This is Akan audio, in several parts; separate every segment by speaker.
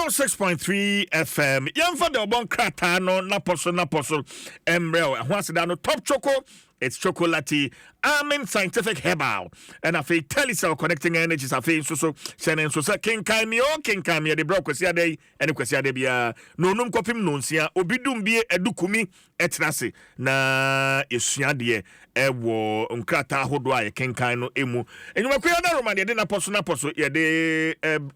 Speaker 1: 106.3 FM. Yɛmfa de ɔbɔ nkrataa no napɔ so napɔ so mmerɛ ɛho aseda no. Top Choco, it's chocolate, Amen Scientific Herbal, ɛna afei Telecel Connecting Energies. Afei nso so hyɛ ne nso sɛ Kenkan Mi o Kenkan Mi, yɛde brɛ Kwasi Ada yi ɛne Kwasi Ada biara na onum kɔpem nonsia. Obi dum bie adukumi ɛtena ase na yɛsua adeɛ ɛwɔ nkrataa ahodoɔ a yɛkenkan no emu. Enyumakuo yɛ adaroma deɛ yɛde napɔ so napɔ so yɛde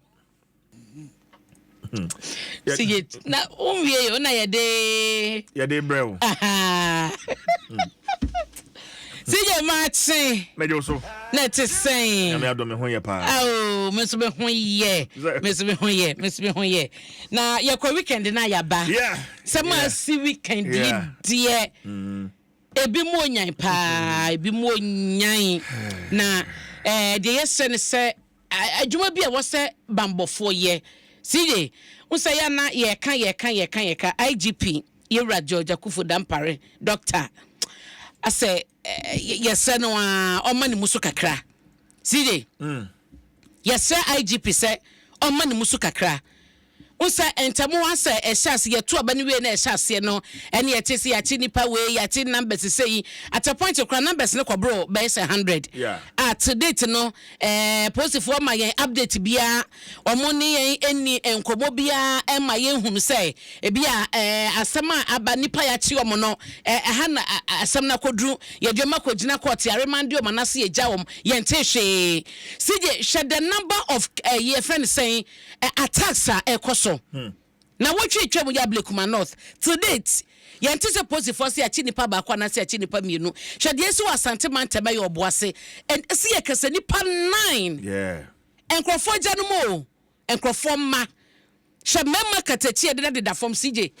Speaker 2: Sige na wonwie yɛ na yɛde
Speaker 1: yɛde brɛ wo.
Speaker 2: Sige, maakye.
Speaker 1: Mɛgye wo so.
Speaker 2: Na ɛte sɛn?
Speaker 1: Nyame adɔ, me ho yɛ paa.
Speaker 2: Ao, me nso me ho yɛ, me nso me ho yɛ, me nso me ho yɛ. Na yɛkɔ weekend na yɛaba sɛ mo asi weekend yi deɛ, ebi mu onyan paa, ebi mu onyan. Na deɛ yɛsɛ ne sɛ adwuma bi a wɔsɛ bambɔfoɔ yɛ sige n sɛ yɛ na yɛka yɛka yɛka yɛka IGP yɛwura George Akufo Dampare, doctor, asɛ yɛsɛ no a ɔma ne mu so kakra. Sige, yɛsrɛ IGP sɛ ɔma ne mu so kakra n sɛ ntɛm hɔ asɛ ɛhyɛ ase yɛto aba no wie na ɛhyɛ aseɛ no, ɛne yɛte sɛ yɛakye nipa wei, yɛakye numbers sɛ yi. At a point kora, numbers no kɔboro bɛyɛ sɛ 100. A to date no, polisifoɔ ma yɛn update biara, ɔmo ne yɛn ani nkɔmmɔ biara ɛma yɛn hunu sɛ ebi a asɛm a aba, nipa yɛakye ɔmo no, ɛha na asɛm no akɔduru, yɛde ɔmo akɔgyina court, yɛaremand ɔmo anase yɛgya wɔm, yɛnte hwee. Sigye, hwɛ the number of yɛfrɛ no sɛn, attacks a ɛkɔ so na wɔtwe twam yɛ Ablekuma North. Till date, yɛnte sɛ polisifoɔ sɛ yɛakye nipa baako anaasɛ yɛakye nipa mmienu. Hwɛ deɛ esi wɔ Asante mantam, ɛyɛ Ɔboase ɛsi yɛ kɛsɛ nipa nine. Nkurɔfoɔ gya no mu o, nkurɔfoɔ mma. Hwɛ mmarima katakyi a ɛdeda deda fam. CJ,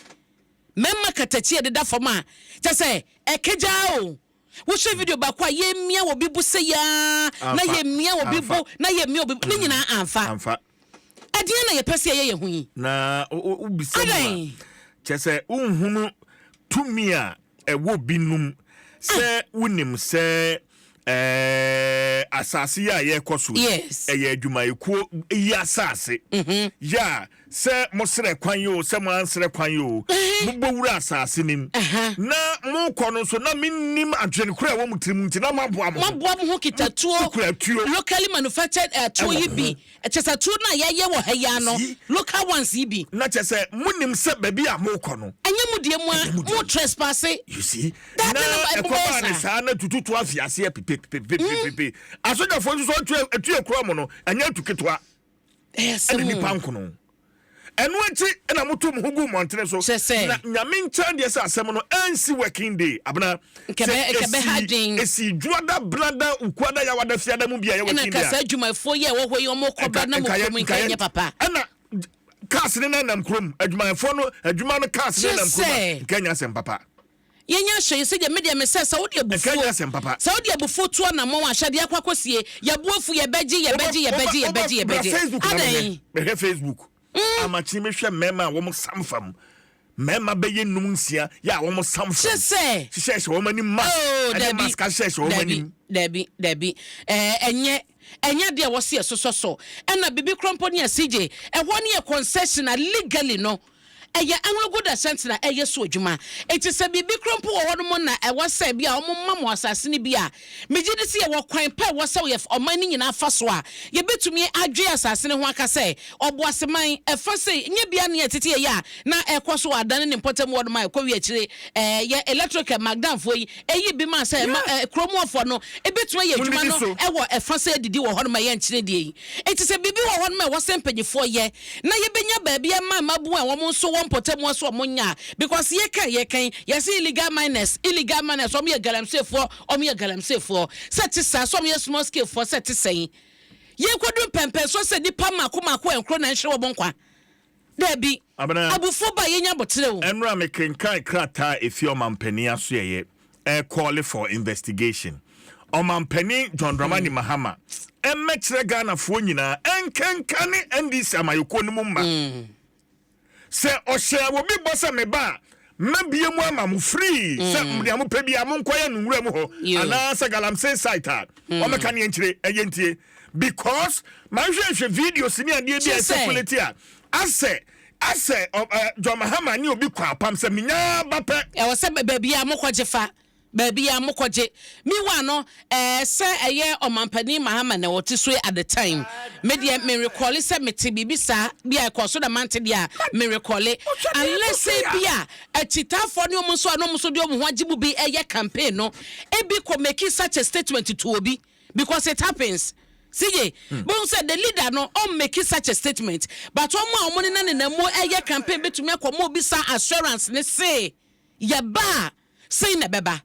Speaker 2: mmarima katakyi a ɛdeda fam a kyɛ sɛ ɛkagyaa o. Wohwɛ video baako a yɛmmia wɔ bi bo sɛ yaa na
Speaker 1: Amfa.
Speaker 2: yɛmmia wɔ bi
Speaker 1: Amfa.
Speaker 2: bo na yɛmmia wɔ bi bo ne nyinaa amfa.
Speaker 1: Amfa.
Speaker 2: Ɛdeɛ na yɛpɛ sɛ yɛyɛ yɛn ho yi.
Speaker 1: Na wobisa mu a,
Speaker 2: Adɛn?
Speaker 1: kyɛ sɛ wonhunu tumi a ɛwɔ binom sɛ wonim sɛ asase yi a yɛrekɔ so yi, ɛyɛ adwumayɛkuo yi asase yɛ a, sɛ mosrɛ kwan yi o, sɛ moansrɛ kwan yi o, mobɔwura asase nim na mokɔ no nso na mennim adwene koro a ɛwɔ mo tirim nti na moaboa mo ho.
Speaker 2: Moaboa mo ho kita tuo.
Speaker 1: Kura tuo.
Speaker 2: Locally manufactured tuo yi bi, kyɛ sɛ tuo no a yɛyɛ wɔ ha yi ano,
Speaker 1: See?
Speaker 2: local ones yi bi.
Speaker 1: Na kyɛ sɛ monim sɛ baabi a mokɔ no
Speaker 2: ɛnyɛ mo deɛ mu a
Speaker 1: Ɛnyɛ mo deɛ
Speaker 2: mo
Speaker 1: mu.
Speaker 2: trespass.
Speaker 1: You see,
Speaker 2: Dabi,
Speaker 1: na
Speaker 2: na
Speaker 1: ɛkɔbaa ne
Speaker 2: ɛbɛyɛ saa.
Speaker 1: saa na tututu afi aseɛ pepepepepepe. Asogyafoɔ nso so atu ekura mu no, ɛnyɛ atu ketewa.
Speaker 2: Ɛyɛ
Speaker 1: Ɛna
Speaker 2: asɛm
Speaker 1: nipa
Speaker 2: o.
Speaker 1: nkono ɛno akyi ɛna moto mo ho gu mmɔntene so.
Speaker 2: Kyɛ sɛ-
Speaker 1: Na Nyame nkyɛn deɛ sɛ asɛm no ɛnsi working day, abena.
Speaker 2: Nkɛbɛ ha dwen.
Speaker 1: Esi Dwoada, Brada, Ukuada, Yawada, Fiada mu bi a ɛyɛ
Speaker 2: ɛna
Speaker 1: working day
Speaker 2: nkasa
Speaker 1: a
Speaker 2: adwumayɛfoɔ yi a ɛwɔ hɔ yi, ɔmo kɔba na mo kurom nka nyɛ papa.
Speaker 1: Ɛna cars ne nam kurom, adwumayɛfoɔ no adwuma no, cars ne
Speaker 2: Kyerɛ
Speaker 1: nam kurom a
Speaker 2: sɛ-
Speaker 1: nka nya asɛm papa.
Speaker 2: Yɛnya hyɛ yi sɛ deɛ medeɛ mesɛ sɛ wode
Speaker 1: Nka
Speaker 2: abufuo
Speaker 1: nya asɛm papa.
Speaker 2: Sɛ wode abufuo to anammɔn a, hyɛdeɛ akɔ akɔsie, yɛboafu, yɛbɛgye, yɛbɛgye, yɛbɛgye, yɛbɛgye,
Speaker 1: Bra
Speaker 2: yɛbɛgye.
Speaker 1: Facebook na
Speaker 2: Adɛn?
Speaker 1: mehwɛ Facebook amakye, mehwɛ mmarima a wɔn sam fam, mmarima bɛyɛ num nsia yɛ a wɔn sam fam
Speaker 2: kyerɛ sɛ
Speaker 1: hyehyɛ hyɛ wɔn anim mask
Speaker 2: Oh,
Speaker 1: ɛde
Speaker 2: dabi.
Speaker 1: mask ahyehyɛ hyɛ wɔn
Speaker 2: Dabi,
Speaker 1: anim.
Speaker 2: Dabi, dabi, ɛnyɛ adeɛ a wɔsi ɛsosɔ so. Ɛna bibi kurɔmpo ne asigye ɛhɔ ne yɛ concession a legally no ɛyɛ AngloGold Ashanti na ɛyɛ so adwuma. Eti sɛ biribi kurɔmpo wɔ hɔ nom na ɛwɔ sɛ bi a wɔn ma mo asase no bi a, megye de sɛ yɛwɔ kwan pa ɛwɔ sɛ yɛ ɔman no nyinaa fa so a yɛbɛtumi adwe asase no ho aka sɛ Ɔboaseman ɛfa sɛ nye bia ne yɛtete yɛ a na ɛkɔ so wɔ adane ne mpɔtam wɔ nom a ɛkɔ wi akyire yɛ electric magdanfoɔ yi ɛyi bi ma sɛ ɛma kurom wɔfoɔ no ebɛtumi ayɛ adwuma
Speaker 1: Monnidi
Speaker 2: no
Speaker 1: so.
Speaker 2: Ɛwɔ ɛfa sɛ adidi wɔ hɔnom a yɛnkyerɛ deɛ yi. Eti sɛ biribi wɔ hɔnom a ɛwɔ sɛ mpanyinfoɔ yɛ na yɛbɛnya baabi ama mmabu a wɔn nso wɔ mpɔtam so wɔn nya a, because yɛka yɛkan yɛsɛ illegal miners, illegal miners, wɔn yɛ galamseyfoɔ, wɔn yɛ galamseyfoɔ sɛ te saa so wɔn yɛ small scale foɔ sɛ te sɛn yɛnkɔdu mpɛmpɛn so sɛ nipa mako mako ɛnkoro na nhyerɛ wɔn nkwa daabi.
Speaker 1: Abena.
Speaker 2: Abufuo ba, yɛnya abotire o.
Speaker 1: Ɛnora mekenkan krataa a ɛfi ɔmampanin asoɛyɛ ɛcall for investigation. Ɔmampanin John Dramani Mahama ɛmmɛkyerɛ Ghanafoɔ nyinaa, ɛnkenka ne NDC amayɛkuo no mu mma sɛ ɔhyɛ obi bɔ sɛ meba a mɛbie mu ama mo free sɛ deɛ mopɛ bia monkɔyɛ no nwura mu hɔ anaasɛ galamsey site a ɔmɛka ne yɛnkyerɛ ɛyɛ ntie, because mahwehwɛ videos ne adeɛ bi a
Speaker 2: Kyerɛ sɛ-
Speaker 1: ɛsɛ a asɛ. Asɛ ɔ ɛ John Mahama ne obi kɔ apam sɛ menyaa ba pɛ.
Speaker 2: Ɛwɔ sɛ baabi a mokɔgye fa, baabi a mokɔgye. Meanwhile no, ɛɛ sɛ ɛyɛ Ɔmanpanin Mahama na ɔte so at the time. Me deɛ me recall sɛ mete biribi saa bi a ɛkɔɔ so na mante deɛ a, me recall. Unless sɛ bi a akyitaafoɔ ne wɔn nso a na wɔn nso de wɔn ho agye mu bi ɛyɛ campaign no, ebi kɔ make such a statement to obi. Because it happens. CJ, bohu sɛ the leader no ɔn make such a statement, but wɔn a wɔn nena nena mu ɛyɛ campaign betumi akɔ ma obi saa assurance ne se yɛba a sei na ɛbɛba.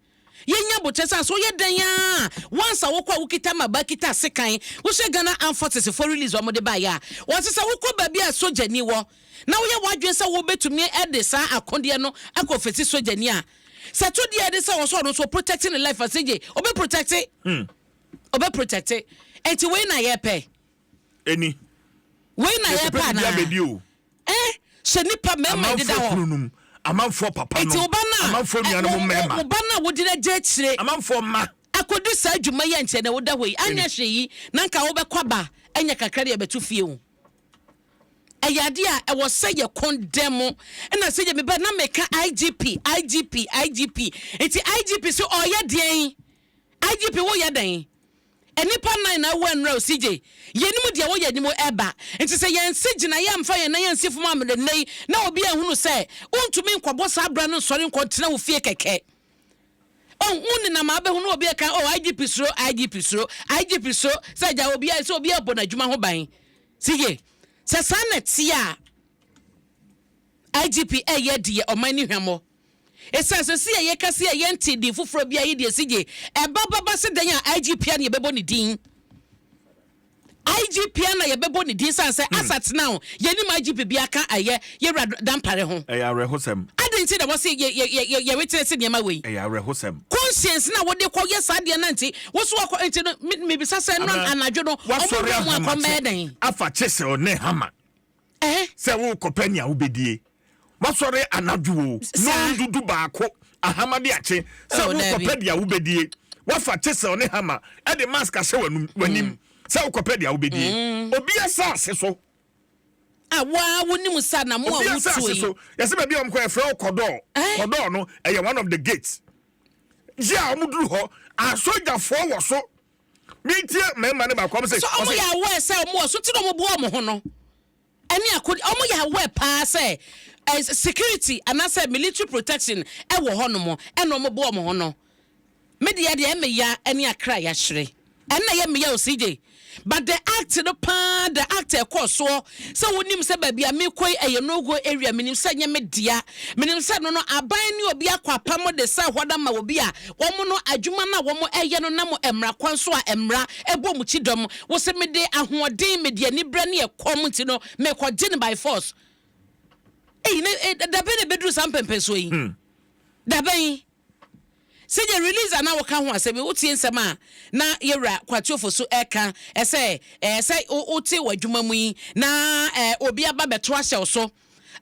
Speaker 2: Yɛnya abokyɛ sɛ asɛ woyɛ dɛn ara once a wokɔ a wokita mmabaa kita sekan, wohwɛ Ghana Armed Forces foɔ release wɔn de baeɛ a, wɔse sɛ wokɔ baabi a sogyani wɔ na woyɛ w'adwene sɛ wobɛtumi de saa akodeɛ no akɔ fesi sogyani a, sɛ to deɛ ɛde sɛ wɔ sɛ ɔno nso protect ne life a CJ, ɔbɛ protect. Ɔbɛ protect. Enti wei na yɛpɛ.
Speaker 1: Eni.
Speaker 2: Wei na yɛpɛ
Speaker 1: anaa? Yɛkɔpɛ biribi abɛdi o.
Speaker 2: Eh, hyɛ nipa mmarima deda hɔ.
Speaker 1: Amanfoɔ kununom, amanfoɔ papa nom, amanfoɔ nuanom mmarima.
Speaker 2: Wo ba no a wode no agya akyire.
Speaker 1: Amanfoɔ mma.
Speaker 2: Akɔdi saa adwuma yi a nkyɛ na woda hɔ yi, anyɛ hwee yi, na nka wobɛkɔ aba anya kakra de abɛto fie o. Ɛyɛ adeɛ a ɛwɔ sɛ yɛ condemn. Ɛna sɛ yɛ meba na meka IGP, IGP, IGP. Nti IGP so ɔyɛ deɛn? IGP wo yɛ dɛn? Nnipa nan na awu ɛnora o CJ. Yɛnim deɛ ɛwɔ yɛn anim ɛreba. Nti sɛ yɛnsi gyinaeɛ amfa yɛn nan ansi fam ammrɛ nnɛ yi na obi anhunu sɛ wontumi nkɔbɔ saa bra no nsɔre nkɔtena wo fie kɛkɛ. Oh, wo nenam a wobɛhunu obi ɛka oh IGP suro, IGP suro, IGP suro sɛ agya obi sɛ obi abɔ n'adwuma ho ban. CJ, sɛ saa na ɛteɛ a IGP ɛyɛ adi yɛ ɔman no hwammɔ. Esiane sɛ sei a yɛka sei a yɛntee din foforɔ biara yi deɛ sigye ɛba bɛba se dɛn a IGP a na yɛbɛbɔ ne din? IGP a na yɛbɛbɔ ne din sane sɛ as at now yɛnim IGP biara ka ɛyɛ yɛwura Dampare ho.
Speaker 1: Ɛyɛ awerɛhosɛm.
Speaker 2: Adɛn nti na ɛwɔ se yɛ yɛ yɛ yɛ witness nneɛma wei?
Speaker 1: Ɛyɛ awerɛhosɛm.
Speaker 2: Conscience no a wode kɔ yɛ saa adeɛ no nti wo so wakɔ nti no me mebisa sɛ ɛno
Speaker 1: Anaa
Speaker 2: anadwo no wɔn
Speaker 1: wasɔre
Speaker 2: wura mu akɔm bɛyɛ
Speaker 1: ahomakye
Speaker 2: dɛn?
Speaker 1: afa chisel ne hammer
Speaker 2: Ɛhɛ.
Speaker 1: sɛ worekɔpɛ nea wobɛdie. Wasɔre anadwo o,
Speaker 2: Saa.
Speaker 1: nondu dubaako, ahama de akye sɛ
Speaker 2: Oh, daabi.
Speaker 1: worekɔpɛ deɛ wobɛdie. Wafa chisel ne hammer de mask ahyɛ w'anum, w'anim sɛ wokɔpɛ deɛ wobɛdie. Obi asase so.
Speaker 2: A woa wonim sɛ anamo a
Speaker 1: Obi
Speaker 2: wotuo
Speaker 1: asase
Speaker 2: yi.
Speaker 1: so. Yɛsɛ baabi a wɔkɔ yɛfrɛ hɔ Kɔdɔɔ.
Speaker 2: Eh?
Speaker 1: Kɔdɔɔ no, ɛyɛ one of the gates. Gye a wɔduru hɔ, asogyafoɔ wɔ so. Metie mmarima no baako, wɔn sɛ,
Speaker 2: So wɔn
Speaker 1: ɔse,
Speaker 2: yɛ aware sɛ wɔn wɔ so nti na wɔn boa wɔn ho no. Ɛne akodi, wɔn yɛ aware paa sɛ eh, security anaasɛ military protection ɛwɔ hɔ nom ɛna wɔn boa wɔn ho no. Me deɛ deɛ ɛmɛ ya ɛne akra yahyere. Ɛna yɛ meya o CJ. But the act no paa, the act ɛkɔɔ soɔ sɛ wonim sɛ baabi a mekɔ yi ɛyɛ no go area, menim sɛ ɛnyɛ me dea, menim sɛ no no aban ne obi akɔ apam de sɛ hɔ no ama obi a wɔn no adwuma no a wɔn ɛyɛ no nam mmara kwan so a mmara ɛbɔ wɔn kyi dɔm. Wo se mede ahoɔden, mede anibrɛ ne ɛkɔm nti no mekɔ gye no by force. Ei, ne, eh, dabɛn na ɛbɛduru saa mpɛmpɛnsoɔ yi? Dabɛn? Sɛdeɛ release a na woka ho asɛm yi, wotie nsɛm a na yɛwura Kwati Ofosu ɛka sɛ ɛɛ sɛ wote w'adwuma mu yi na ɛɛ obi aba bɛto ahyɛ wo so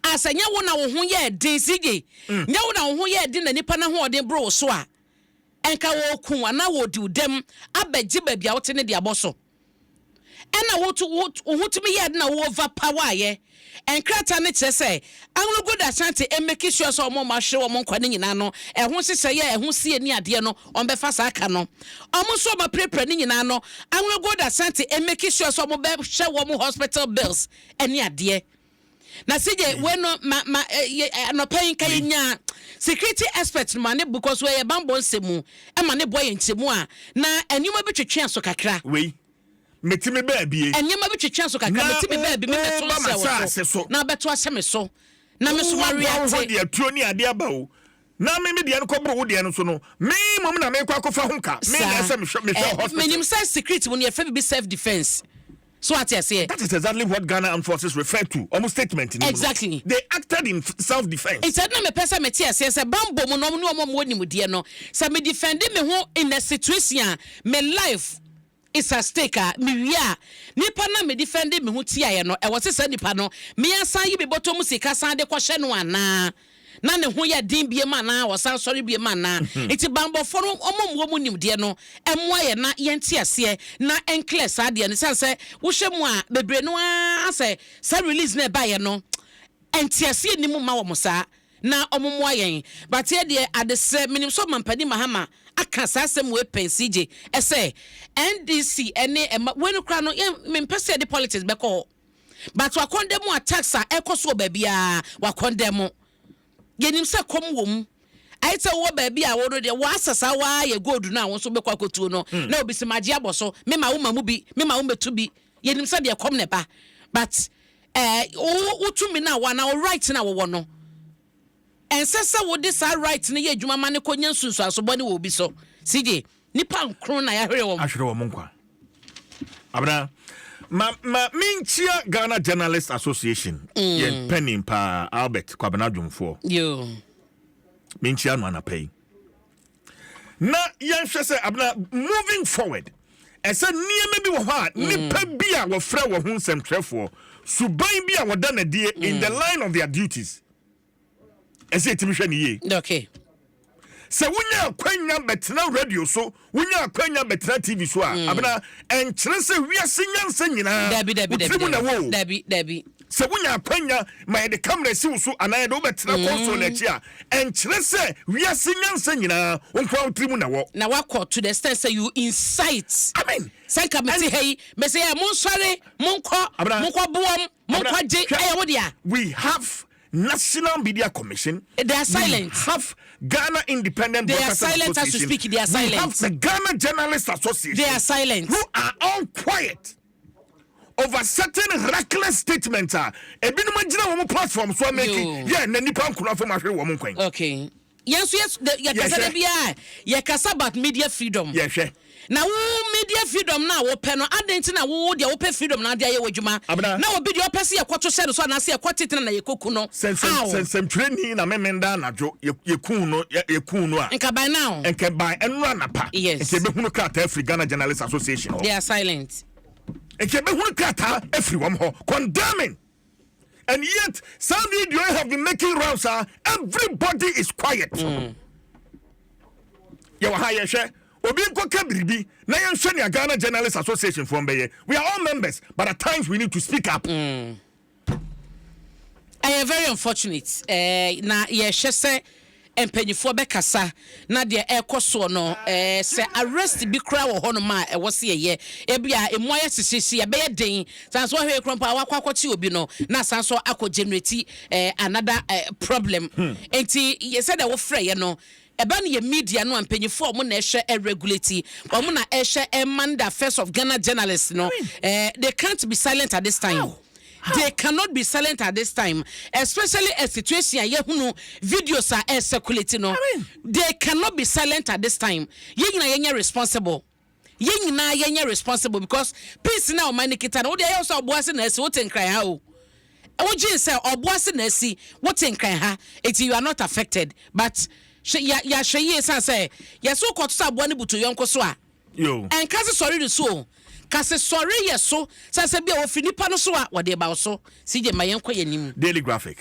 Speaker 2: a sɛ nyɛ wo na wo ho yɛ den CJ, nyɛ wo na wo ho yɛ den na nipa no ahoɔden boro wo so a ɛnka wɔku anaa wɔdi wo dɛm abɛgye baabi a wote no de abɔ so. Ɛna wo to wo wo ho tumi yɛ ade na wo over power yɛ. Nkrataa no kyerɛ sɛ Anglo Gold Ashanti mmake sure sɛ wɔn a wɔahwere wɔn nkwa no nyinaa no ɛho nhyehyɛeɛ a ɛho sie ne adeɛ no wɔbɛfa saa ka no. Wɔn nso a wɔapirapira no nyinaa no Anglo Gold Ashanti mmake sure sɛ wɔbɛhwɛ wɔn hospital bills ne adeɛ. Na CJ wei no ma ma yɛ anɔpa yi nka yɛnya security expert no ma ne because wei yɛ bammɔ nsɛm mu ɛma ne boa yɛn nkyɛmu a na nneɛma bi twetwe aso kakra.
Speaker 1: Wei metumi baabie.
Speaker 2: Nneɛma bi twetwe aso kakra
Speaker 1: Na
Speaker 2: metumi baabi me bɛto
Speaker 1: woba
Speaker 2: nsɛ wɔ
Speaker 1: m'asase
Speaker 2: so
Speaker 1: so.
Speaker 2: na abɛto ahyɛ me so na me so ma
Speaker 1: Woaboa wo ho
Speaker 2: reacte.
Speaker 1: de atuo ne adeɛ aba o. Na me me deɛ no kɔboro wo deɛ no so no, me mmom na merekɔ akɔfa ho ka. Me na
Speaker 2: Saa.
Speaker 1: ɛsɛ mehwɛ mehwɛ
Speaker 2: Eh,
Speaker 1: hospital.
Speaker 2: menim sɛ security mu no yɛfrɛ biribi self defence. So ate aseɛ?
Speaker 1: That is exactly what Ghana Armed Forces referred to. Ɔmo statement no mu no.
Speaker 2: Exactly.
Speaker 1: They acted in self defence.
Speaker 2: Nti ɛno na mepɛ sɛ mete aseɛ sɛ banbɔ mu no ɔmo ne ɔmo a ɔmo wɔ nimdeɛ no sɛ me defend me ho in a situation a me life is at stake a mewie a nipa no a me defend me ho tiaeɛ no ɛwɔ sɛ saa nipa no me asan yi me bɔtɔ mu sika san de kɔhyɛ no anaa? Na ne ho yɛ den biom anaa ɔsan sɔre biom anaa? Nti banbɔfoɔ no ɔmo mmoa mu nimdeɛ no mmoa yɛn na yɛnte aseɛ na ɛnclear saa adeɛ no ɛsiane sɛ wohwɛ mu a bebree no ara asɛ saa release no a ɛbaeɛ no. Nteaseɛ nni mu mma wɔn saa na wɔn mmoa yɛn but yɛ deɛ adesrɛ menim sɛ ɔmampanin Mahama aka saa asɛm wei pɛn CJ sɛ NDC ne ɛma wei no koraa no yɛn mempɛ sɛ yɛde politics bɛkɔ hɔ but wakɔndɛm attacks a ɛkɔ so wɔ baabiara wakɔndɛm. Yɛnim sɛ kɔm wɔ mu. Ayɛ sɛ wowɔ baabi a wo no deɛ wɔasa saa waa yɛ gold no a wo nso wobɛkɔ akɔtuo no na obi sɛ magye abɔ so mema wo ma mu bi mema wo mmɛtu bi. Yɛnim sɛ deɛ kɔm na ɛba but eh, wo wo tumi no a wɔ anaa wo right no a wowɔ no ɛnsɛ sɛ wode saa right no yɛ adwuma ma no kɔnya nsunsuanso bɔne wɔ obi so. CJ, nnipa nkron na yɛahwere wɔn.
Speaker 1: Ahwere wɔn nkwa. Abena, ma ma menkyia Ghana Journalists Association mm. yɛn panin paa Albert Kwabena Dwomfoɔ.
Speaker 2: Yo.
Speaker 1: Menkyia no anapa yi. Na yɛnhwɛ sɛ Abena moving forward ɛsɛ nneɛma bi wɔ hɔ a mm. nipa bi a wɔfrɛ wɔ ho nsɛmtwerɛfoɔ suban bi a wɔda n'adie in the mm. line of their duties ɛsɛ yɛtumi hwɛ ne yie.
Speaker 2: Okay.
Speaker 1: Sɛ wonya akwanya bɛtena radio so, wonya akwanya bɛtena TV so a, mm. abena ɛnkyerɛ sɛ wiase nyansa nyinaa
Speaker 2: dabi dabi dabi
Speaker 1: mu na wɔ.
Speaker 2: Dabi dabi.
Speaker 1: Sɛ wonya akwanya ma yɛde kamera si wo so anaa yɛde wobɛtena mm. console akyi a, ɛnkyerɛ sɛ wiase nyansa nyinaa wo nkoa wo tiri mu na wɔ.
Speaker 2: Na wakɔ to the extent sɛ you incite.
Speaker 1: I mean.
Speaker 2: Sɛ nka mete ha yi, mese yɛ monsɔre, monkɔ, monkɔ boɔm, monkɔ gye, ɛyɛ wo dea.
Speaker 1: We have National Media Commission.
Speaker 2: They are silent.
Speaker 1: We have Ghana Independent
Speaker 2: They are silent as you speak. They are silent.
Speaker 1: We have the Ghana Journalists Association.
Speaker 2: They are silent.
Speaker 1: Who are all quiet over certain reckless statements. Ah, ebinom agyina wɔn platform so ameki. Yeah, na nipa nkura fam ahwere wɔn nkwan.
Speaker 2: Okay. Yɛn nso yɛkasa da biara yɛkasa about media freedom.
Speaker 1: Yɛhwɛ.
Speaker 2: Na wo media freedom no a wopɛ no adɛn nti na wo deɛ wopɛ freedom no ade ayɛ w'adwuma na obi deɛ ɔpɛ sɛ yɛkɔto hyɛ no so anaasɛ yɛkɔ tetena na yɛkɔku no?
Speaker 1: Sɛ nsɛmtwerɛni na memenda anadwo yɛkuu no yɛkuu no a.
Speaker 2: Nka by now.
Speaker 1: Nka by ɛno anapa.
Speaker 2: Yes.
Speaker 1: Nka yɛbɛhunu krataa afiri Ghana Journalists Association hɔ.
Speaker 2: They are silent.
Speaker 1: Nka yɛbɛhunu krataa afiri wɔn hɔ condemning. And yet, some video have been making rounds. Everybody is quiet. Yɛwɔ ha yɛhwɛ obi nkɔka biribi na yɛnhwɛ nea Ghana Journalists Association foɔ mbɛyɛ. We are all members, but at times we need to speak up.
Speaker 2: Ɛyɛ very unfortunate eh, na yɛhwɛ sɛ mpanyinfoɔ bɛkasa na deɛ ɛrekɔ soɔ no eh, sɛ arrest bi koraa wɔ hɔnom a ɛwɔ sɛ yɛyɛ ebi a emu ayɛ hyehyehye ɛbɛyɛ den san so ahwɛ kura mpo a wakɔ akɔkye obi no na san so akɔ generate eh, another eh, problem hmm. Nti sɛdeɛ wofrɛ yɛ no ɛba no yɛ media no a mpanyinfoɔ a wɔn na ɛhwɛ ɛregulate wɔn na ɛhwɛ ɛman the affairs of Ghana journalists no eh, they can't be silent at this time. How? They cannot be silent at this time, especially a situation a yɛhunu videos a ɛcirculate no. They cannot be silent at this time. Yɛn nyinaa yɛnyɛ responsible. Yɛn nyinaa yɛnyɛ responsible because peace na ɔman no kita no, wode ayɛ sɛ ɔboa se na asi wote Nkran ha o. Wogye sɛ ɔboa se na asi wote Nkran ha, eti you are not affected. But yɛahwɛ yie san sɛ yɛsɛ wokɔto sɛ aboa no butu yɔnko so a, ɛnka se sɔre ne so o. Ka se sɔre yɛ so sɛ sɛ bi a wɔfiri nipa no so a wɔde ba wo so. CJ ma yɛnkɔ yɛn anim.
Speaker 1: Daily Graphic.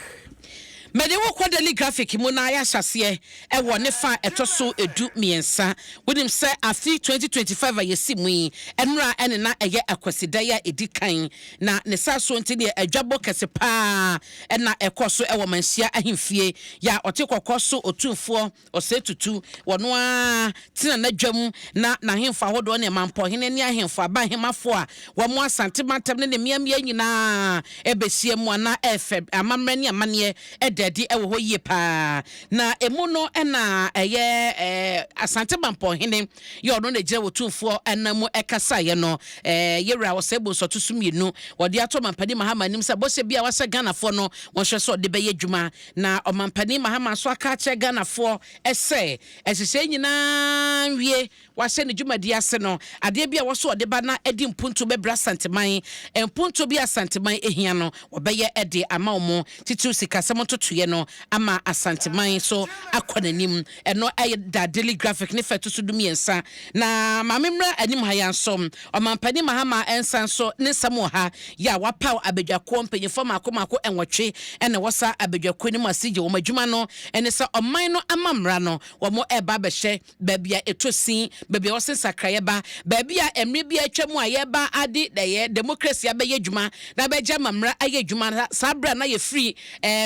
Speaker 2: Mede wo kɔ Daily Graphic mu na yɛahyɛ aseɛ wɔ ne fa a ɛtɔ so 13. Wonim sɛ afe 2025 a yɛsi mu yi, nnora ɛne na ɛyɛ Akwasida yi a ɛdi kan, na ne saa so nti deɛ adwabɔ kɛse pa ara na ɛkɔɔ so wɔ Manhyia Ahemfie yɛ a ɔte kɔkɔɔ so Otumfoɔ Ɔsɛe tutu, ɔno ara tena n'adwa mu, na n'ahemfo ahodoɔ ne mampɔhene ne ahemfo abanhemafoɔ a wɔn Asante mantam ne ne mmeammea nyinaa bɛhyia mu a na ɛfɛ amammerɛ ne amanneɛ da adi wɔ hɔ yie pa ara. Na ɛmu no na ɛyɛ Asante mampɔhene yɛ ɔno na ɛgyina Otumfoɔ anan mu kasaeɛ no, Yɛwura Ɔsɛe Bonsu so mmienu, wɔde ato Ɔmampanin Mahama anim sɛ bɔhyɛ bi a wahyɛ Ghanafoɔ no wɔnhwɛ sɛ ɔde bɛyɛ adwuma. Na Ɔmampanin Mahama nso aka akyerɛ Ghanafoɔ sɛ nhyehyɛe nyinaa nwie, wahyɛ ne dwumadie ase no, adeɛ bi a ɛwɔ so ɔde ba na ɛde mpuntuo bɛbrɛ Asanteman, mpuntuo bi a Asanteman hia no, wɔbɛyɛ de ama wɔn, titiriw sikasɛm ntotoeɛ. mpuntuiɛ no ama Asanteman so akɔ n'anim. Ɛno ɛyɛ da Daily Graphic ne fɛ to so 13. Na maame mmra anim ha ya nso, Ɔmampanin Mahama nsa nso ne nsɛm wɔ ha yɛ a wapaw abadwakuo mpanyinfoɔ mako mako 8 ɛna ɛwɔ saa abadwakuo no mu ase gye wɔn adwuma no ɛne sɛ ɔman no ama mmara no wɔn ɛreba abɛhyɛ baabi a ɛtɔ sin, baabi a wɔse nsakraeɛ ba, baabi a mmerɛ bi atwa mu a yɛba ade ɛyɛ democracy abɛyɛ adwuma na abɛgye ama mmara ayɛ adwuma. Saa berɛ a na yɛfiri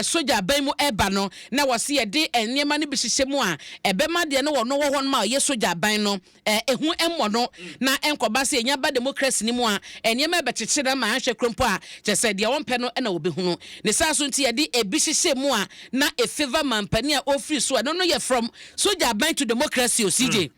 Speaker 2: sogya aban mu ɛreba no, na wɔse yɛde nneɛma no bi hyehyɛ mu a ɛbɛma deɛ no wɔno wɔ hɔ no ma ɔyɛ sogya aban no ehu mmɔ no, na nkɔba sɛ yɛnya ba democracy no mu a, nneɛma ɛbɛkyekyere no ma ahwɛ kuro mpo a kyerɛ sɛ deɛ wɔmpɛ no ɛna wɔbɛhunu ne saa so. Nti yɛde ebi hyehyɛ mu a na efavour mampanin a ɔfiri so a ɛno no yɛ from sogya aban to democracy o, CJ.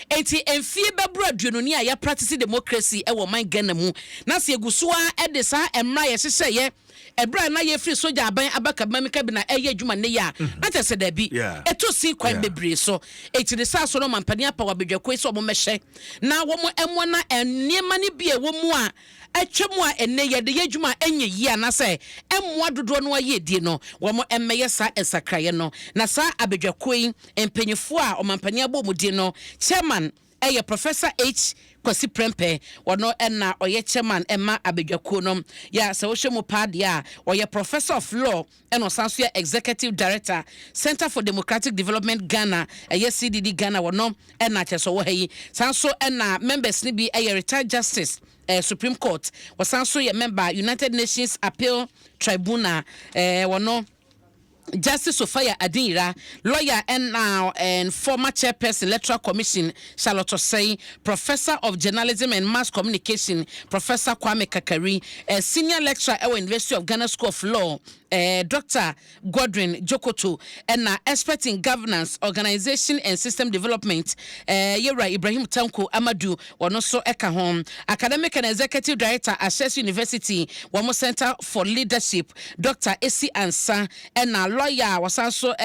Speaker 2: Nti mfie bɛboro 20 ni a yɛ practice democracy ɛwɔ ɔman Ghana mu, na sɛ egu so a ɛde saa mmara yɛhyehyɛ yɛ ɛberɛ a na yɛfiri sogya aban aba kabima kabi na ɛyɛ adwuma ne yɛ a, na kyerɛ sɛ daabi, ɛto si kwan bebree so. Eti ne saa so no, mampanin apa wɔ abadwakuo yi sɛ ɔmo mmɛhyɛ na wɔn ɛmoa na nneɛma no bi a ɛwɔ mu a atwa mu a ɛnɛ yɛde yɛ adwuma a ɛnyɛ yie anaasɛ ɛmmoa dodoɔ no ayɛ die no, wɔn mmɛyɛ saa nsakraeɛ no. Na saa abadwakuo yi mpanyinfoɔ a ɔmampanin abɔ wɔn din no, chairman ɛyɛ Professor H Kwasi Prempeh. Ɔno ɛna ɔyɛ chairman ɛma abadwakuo no. Yɛ sɛ wohwɛ mu paa deɛ a, ɔyɛ professor of law, ɛna ɔsan so yɛ executive director, Center for Democratic Development Ghana, ɛyɛ CDD Ghana. Wɔno ɛna kyerɛ sɛ ɔwɔ ha yi. San so ɛna members no bi ɛyɛ retired justice Supreme Court, wɔsan so yɛ member United Nations Appeal Tribunal, wɔno Justice Sophia Adinyira, lawyer and now and former chairperson, Electoral Commission, Charlotte Osei, professor of journalism and mass communication, Professor Kwame Kakari, a senior lecturer at University of Ghana School of Law, Dr. Godwin Jokoto, and expert in governance, organization and system development, Yera Ibrahim Tanko Amadu, wɔno nso ɛka ho. Academic and executive director, Ashesi University, wɔn Center for Leadership, Dr. Esi Ansa, ɛna lawyer wɔsan so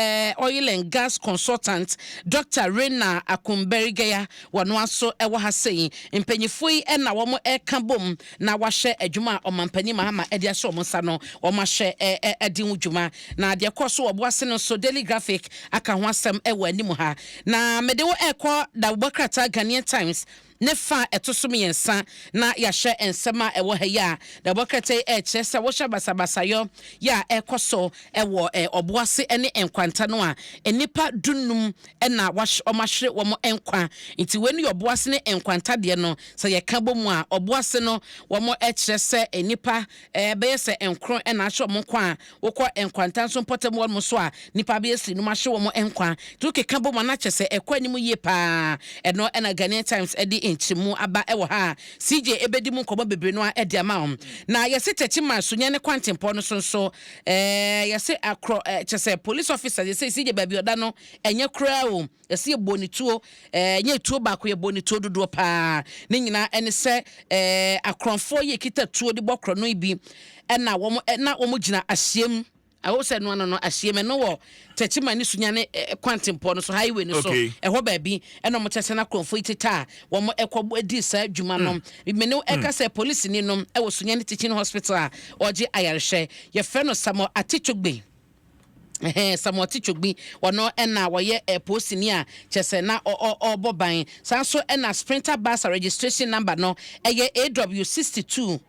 Speaker 2: oil and gas consultant, Dr. Rena Akumberigaya, wɔno nso ɛwɔ ha sɛyi. Mpanyinfoɔ yi ɛna wɔn ɛka bom na wahyɛ adwuma a ɔmampanin Mahama ɛde ahyɛ wɔn nsa no, wɔn ahyɛ ɛde ho dwuma. Na deɛ kɔ so wɔ Boase no nso, Daily Graphic aka ho asɛm ɛwɔ anim ha. Na mede wo ɛkɔ dawubɔ krataa Ghanaian Times ne fa ɛto so 3 na yɛahyɛ nsɛm a ɛwɔ ha yi a dawubɔ krataa yi ɛkyerɛ sɛ wɔhyɛ basabasayɔ yɛ a ɛkɔ so ɛwɔ Ɔboase ne Nkwanta no a nnipa 15 ɛna wɔn ahwere wɔn nkwa. Nti wei no yɛ Ɔboase ne Nkwanta deɛ no. Sɛ yɛka bɔ mu a, Ɔboase no wɔn ɛkyerɛ sɛ nnipa bɛyɛ sɛ 9 ɛna ahyɛ wɔn nkwa a, wokɔ Nkwanta nso mpɔtam wɔn so a, nipa bɛyɛ si num ahyɛ wɔn nkwa. Nti wokeka bɔ mu a, na kyerɛ sɛ ɛkɔ anim yie paa. Ɛno ɛna Ghanaian Times ɛde nkyɛmu aba ɛwɔ ha a CJ ɛbɛdi mu nkɔmɔ bebree no a ɛde ama wɔn. Na yɛsi Tɛkyi Sunyani ne kwantempɔn no so nso, yɛsi akorɔ kyerɛ sɛ police officer, yɛsɛ CJ baabi ɔda no ɛnyɛ koraa o. Yɛsi yɛbɔ ne tuo, nyɛ tuo baako, yɛbɔ ne tuo dodoɔ paa. Ne nyinaa ɛne sɛ akorɔmfoɔ yi kita tuo de bɔ korɔ no bi, ɛna wɔn na wɔn gyina ahyɛm awo sɛ no ano no ahyɛm ɛno wɔ Tɛkyima ne Sunyani kwantempɔn no so, highway no so ɛhɔ baabi, ɛna wɔn kyerɛ sɛ n'akorɔmfoɔ yi teta a wɔn ɛkɔ di saa adwuma no. Mene ɛka sɛ polisini no ɛwɔ Sunyani Teaching Hospital a ɔgye ayarehwɛ, yɛfrɛ no Samuel Atitwogbe. Samuel Titwogbi, ɔno ɛna wɔyɛ polisini a kyerɛ sɛ na ɔrebɔ ban. Saa nso ɛna sprinter bus registration number no ɛyɛ AW 62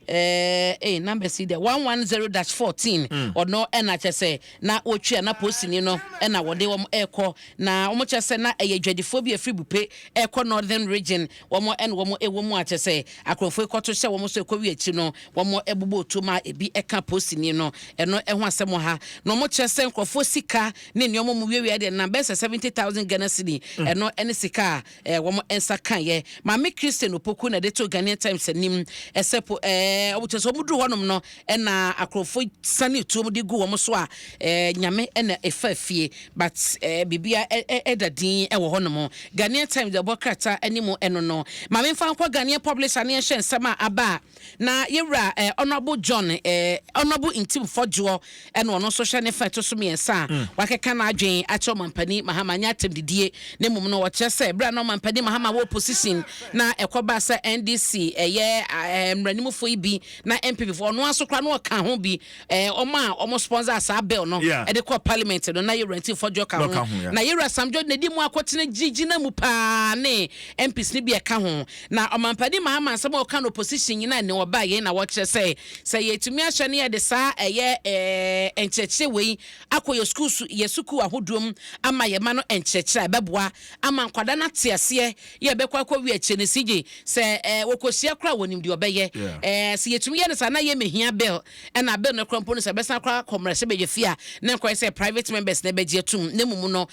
Speaker 2: number si deɛ 110-14. Ɔno ɛna kyerɛ sɛ na wɔtwi a na polisini no ɛna wɔde wɔn ɛrekɔ, na wɔn kyerɛ sɛ na ɛyɛ dwadifoɔ bi afiri Bupe ɛrekɔ Northern Region. Wɔn ɛna wɔn ɛwɔ mu a kyerɛ sɛ akorɔmfoɔ kɔto hyɛ wɔn so ɛkɔ wi akyi no, wɔn ɛbobɔ otu ma ebi ɛka polisini no. Ɛno ɛho asɛm wɔ ha. Na wɔn kyerɛ sɛ nkurɔfoɔ sika ne nneɛma mu wiawia deɛ nam bɛyɛ sɛ 70,000 Ghana cedi. Ɛno ɛne sika a wɔn nsa ka yɛ. Maame Christian Opoku na ɛde to Ghanaian Times anim ɛsɛ po wɔn kyerɛ sɛ wɔn duru hɔnom no, ɛna akorɔmfoɔ sane tuo de gu wɔn so a Nyame ɛna ɛfa fie, but biribia ɛda din ɛwɔ hɔnom. Ghanaian Times ɛbɔ krataa anim ɛno no. Maame nfa nkɔ Ghanaian Publisher ne ɛhyɛ nsɛm a aba a na yɛwura Honourable John Honourable Ntim Fɔdwoɔ, ɛna ɔno nso hyɛ ne fa ɛto so 3 a wakeka n'adwen akyerɛ ɔmampanin Mahama. Nyɛ atɛm didie ne mmom no, wɔkyerɛ sɛ berɛ a na ɔmampanin Mahama wɔ opposition na ɛkɔba sɛ NDC ɛyɛ mmaranimfoɔ yi bi. bi na NPP foɔ, ɔno aso koraa na ɔka ho bi, ɔmo a ɔmo sponsor saa bill no ɛde kɔ parliament no, na yɛwura Ntim Fordjour ka
Speaker 1: Na ɔka
Speaker 2: ho.
Speaker 1: ho, yeah.
Speaker 2: Na yɛwura Sam George na di mu akɔtena gyinagyina mu paa ne MPs no bi ɛka ho. Na ɔmampanin Mahama nsɛm a ɔka no opposition nyinaa ne ɔbaa yɛn na wɔkyerɛ sɛ yɛtumi ahyɛ ne yɛde saa ɛyɛ nkyerɛkyerɛ wei akɔ yɛ sukuu so, yɛ sukuu ahodoɔ mu ama yɛ ma no nkyerɛkyerɛ a ɛbɛboa ama nkwadaa no ate aseɛ, yɛ bɛkɔ akɔ wi akyire no sigye sɛ wɔkɔhyia koraa wɔnim deɛ ɔbɛyɛ. Sɛ yɛtumi yɛ no saa na yɛ mehia bill, ɛna bill no kora mpo no sɛ ɛbɛsan koraa kɔ mmarahyɛ bɛgye fie a, na nkɔyɛ sɛ private members na ɛbɛgye atum, na mmom no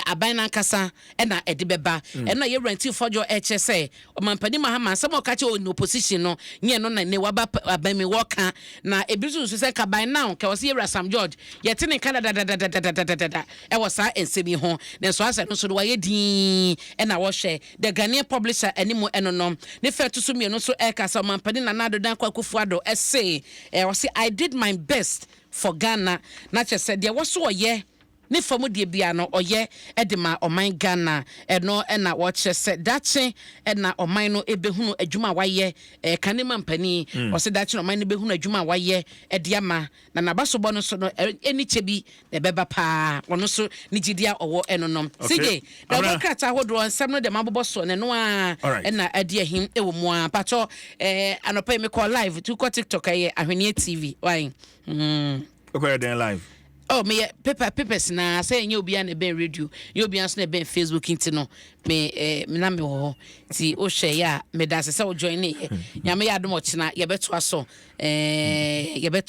Speaker 2: aban no ankasa ɛna ɛde bɛba. Ɛno na yɛwura Ntim Fordjour ɛkyerɛ sɛ ɔmampanin Mahama nsɛm a ɔka kyerɛ ɔne opposition no nyɛ no na ne waba aban mi wɔka. Na ebi nso nso sɛ nka by now nka wɔsɛ yɛwura Sam George yɛte ne nka dadadadadadadada ɛwɔ saa nsɛm yi ho, na nso asɛ no nso no wayɛ dinn. Ɛna wɔhwɛ The Ghanaian Publisher anim, ɛno no ne fɛ to so mmienu nso ɛka sɛ ɔmampanin Nana Addo Dankwa Akufo Addo ɛse ɔse, "I did my best for Ghana," na kyerɛ sɛ deɛ wɔso ɔyɛ ne fam deɛ bia no ɔyɛ ɛde ma ɔman Ghana. Ɛno ɛna wɔkyerɛ sɛ dakye ɛna ɔman no ɛbɛhunu adwuma a wayɛ. Kane ma mpanin ɔsɛ dakye na ɔman no bɛhunu adwuma a wayɛ ɛde ama na n'abasobɔ no so no ɛni kyɛ bi na ɛbɛba paa. Ɔno nso ne gyidi a ɔwɔ ɛno no. CJ na
Speaker 1: Abena.
Speaker 2: ɔbɔ krataa ahodoɔ nsɛm no deɛ mabobɔ soɔ no ɛno a ɛna ɛde ahim ɛwɔ mu a patɔ anɔpa yi mekɔ live tu kɔ TikTok, ɛyɛ Ahweneɛ TV wai.
Speaker 1: Wokɔyɛ den live?
Speaker 2: Oh, meyɛ paper papers na sɛ ɛnyɛ obiara na ɛbɛn radio, nyɛ obiara nso na ɛbɛn Facebook, nti no me na mewɔ hɔ, nti wohwɛ yɛ a meda ase sɛ wo join ne yɛ. Nyame yɛ adom, ɔkyena yɛbɛtoa so, yɛbɛtoa.